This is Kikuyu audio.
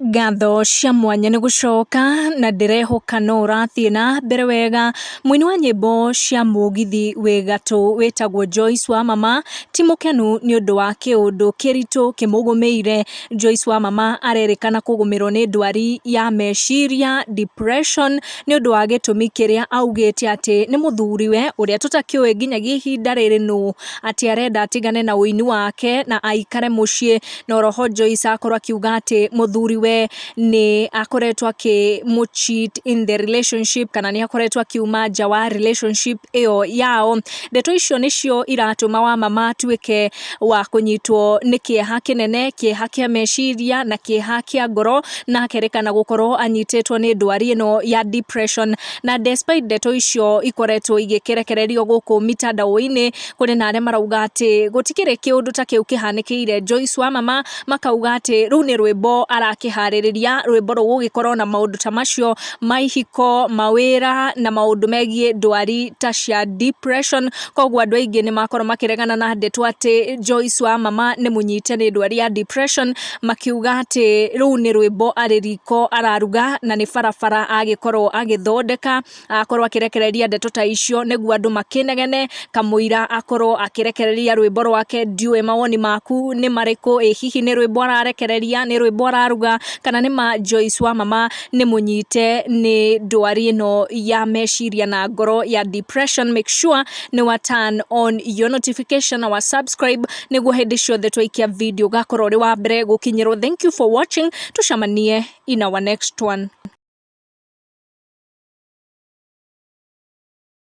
Ngatho cia mwanya nĩ gũcoka na ndĩrehoka no ũrathiĩ na mbere wega. Mũini wa nyĩmbo cia mũgithi wĩ gatũ wĩtagwo Joyce wa Mama ti mũkenu nĩ ũndũ wa kĩũndũ kĩritũ kĩmũgũmĩire. Joyce wa Mama arerĩkana kũgũmĩrwo nĩ ndwari ya meciria, depression, nĩ ũndũ wa gĩtũmi kĩrĩa augĩte atĩ nĩ mũthuriwe ũrĩa tũtakĩũĩ nginyagia ihinda rĩrĩ nũ, atĩ arenda atigane na ũini wake na aikare mũciĩ. Na oroho Joyce akorwo akiuga atĩ mũthuriwe nĩ akoretwo akĩmũ cheat in the relationship, kana nĩ akoretwo akiuma nja wa relationship ĩyo yao. Ndeto icio nĩcio iratũma wa mama atuĩke wa kũnyitwo nĩ kĩeha kĩnene, kĩeha kĩa meciria na kĩeha kĩa ngoro, na akerekana gũkorwo anyitĩtwo nĩ ndwari ĩno ya depression. Na despite ndeto icio ikoretwo igĩkĩrekererio gũkũ mitandao-inĩ, kũrĩ na arĩa marauga atĩ gũtikĩrĩ kĩũndũ ta kĩu kĩhanĩkĩire Joyce wa Mama, makauga atĩ rũu nĩ rwĩmbo arakĩharĩrĩria, rwĩmbo rũgũgĩkorwo na maũndũ ta macio ma ihiko, mawĩra na maũndũ megiĩ ndwari ta cia depression. Koguo andũ aingĩ nĩ makorwo makĩregana na ndeto atĩ Joyce wa Mama nĩ mũnyite nĩ ndwari ya depression, makiuga atĩ rũu nĩ rwĩmbo arĩ riko araruga na nĩ barabara agĩkorwo agĩthondeka, akorwo akĩrekereria ndeto ta icio nĩguo andũ makĩnegene kamũira akorwo akĩrekereria rwĩmbo rwake. Ndiũĩ mawoni maku nĩ marĩkũ? Ĩ hihi nĩ rwĩmbo ararekereria, nĩ rwĩmbo araruga, kana nĩ ma Joyce wa Mama nĩ mũnyite nĩ ndwari ĩno ya meciria na ngoro ya depression? Make sure nĩ wa turn on your notification na wa subscribe nĩguo hĩndĩ ciothe twaikia video ũgakorwo ũrĩ wa mbere gũkinyĩrwo. Thank you for watching, tũcemanie in our next one.